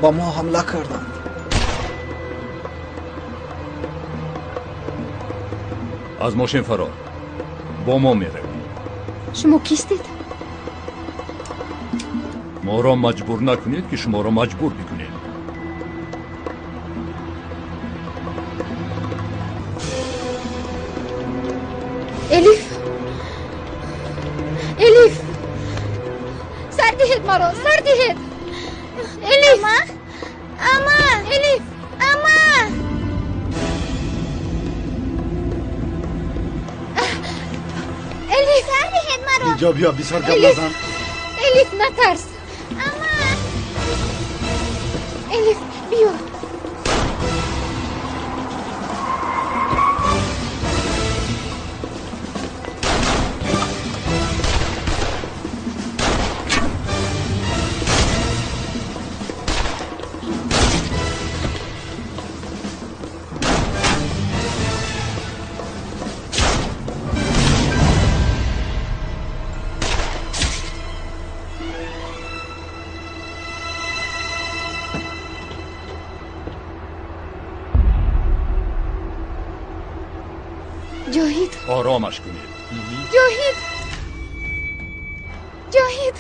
Ба мо ҳамла карданд. Аз мошин фарор. Бо мо меравӣ. Шумо кистед? Моро маҷбур накунед, ки шуморо маҷбур бикунем. Элиф, Элиф, сар диҳед маро, сар диҳед. Элиф, ама, ама, Элиф, ама. Элиф, сар диҳед маро. Инҷо биё, бисёр гап назан. Элиф, натарс. Ама. Элиф, биё. Ҷоҳид, оромаш кунед. Ҷоҳид, Ҷоҳид.